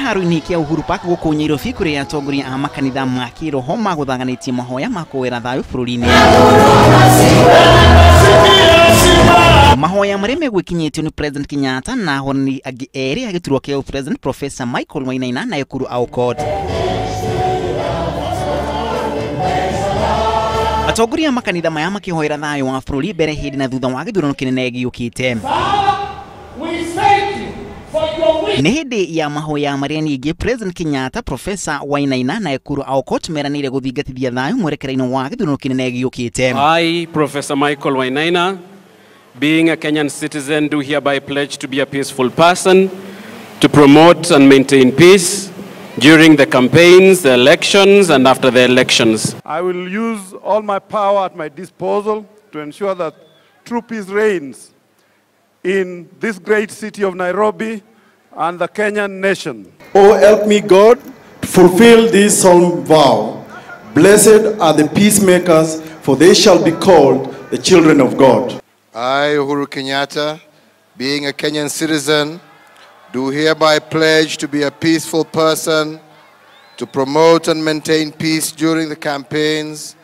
Kĩharo-inĩ kĩa Uhuru Park gũkũ Nyairobi kũrĩa atongoria a makanitha ma kĩroho magũthaganĩtie mahoya ma kũwĩra thayũ bũrũri-inĩ. Mahoya marĩa megwĩkinyĩtio nĩ President Kenyatta na ahorani angĩ erĩ a gĩturwa kĩa President Professor Michael Wainaina na Ekuru Aukot. Atongoria a makanitha maya makĩhoera thayũ wa bũrũri mbere hĩndĩ na thutha wa gĩthurano kĩnene gĩũkĩte. Nĩ hĩndĩ ya mahoya marĩa ningĩ President Kenyatta, Professor Wainaina na Ekuru Aukot meranĩire gũthingatithia thayũ mwerekera-inĩ wa gĩthurano kĩnene gĩũkĩte. I, Professor Michael Wainaina, being a Kenyan citizen, do hereby pledge to be a peaceful person, to promote and maintain peace during the campaigns, the elections, and after the elections. I will use all my power at my disposal to ensure that true peace reigns in this great city of Nairobi and the Kenyan nation. Oh, help me, God, to fulfill this solemn vow. Blessed are the peacemakers, for they shall be called the children of God. I, Uhuru Kenyatta, being a Kenyan citizen, do hereby pledge to be a peaceful person, to promote and maintain peace during the campaigns,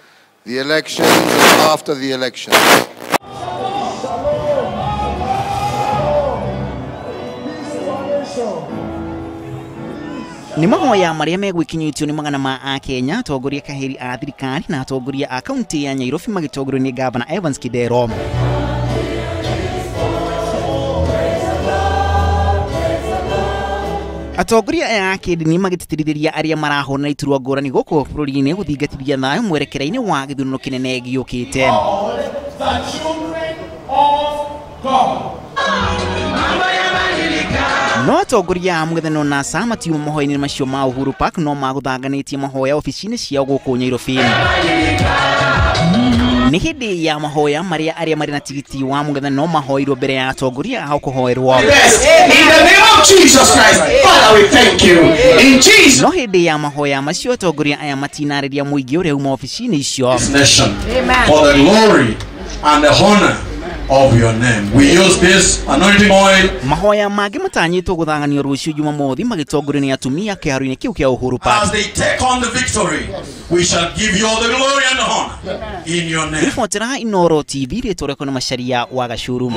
the elections, and after the elections. Nĩ mahoya marĩa megwĩkinyĩtio nĩ magana ma akenya, atongoria kaheri a thirikari na atongoria a kaunti ya Nyairobi magĩtongorio nĩ Gavana Evans Kidero. Atongoria aya a kĩndini magĩtĩtĩrithĩria arĩa marahũrana iturwa ngũrani gũkũ bũrũri-inĩ gũthingatithia thayũ mwerekera-inĩ wa gĩthurano kĩnene gĩũkĩte. No atongoria a mũng'ethanĩro NASA matiuma mahoya-inĩ macio ma Uhuru Park no magũthanganĩtie mahoya obici-inĩ ciao gũkũ Nyairobi. Nĩ hĩndĩ ya mahoya marĩa arĩa marĩ na tigiti wa mũng'ethanĩro mahoirwo mbere ya atongoria ao kũhoerwo. No hĩndĩ ya mahoya macio atongoria aya matinarĩria mũingĩ ũrĩa uma obici-inĩ icio. For the glory and the honor of your name. We use this anointing oil. Mahoya mangĩ matanyĩtwo gũthanganio rũciũ Jumamothi magĩtongorio nĩ atumia kĩharo-inĩ kĩu kĩa Uhuru Park. As they take on the victory, we shall give you all the glory and the honor in your name. Ribotera Inooro TV rĩtwa rĩakwa nĩ Macharia wa Gacuru.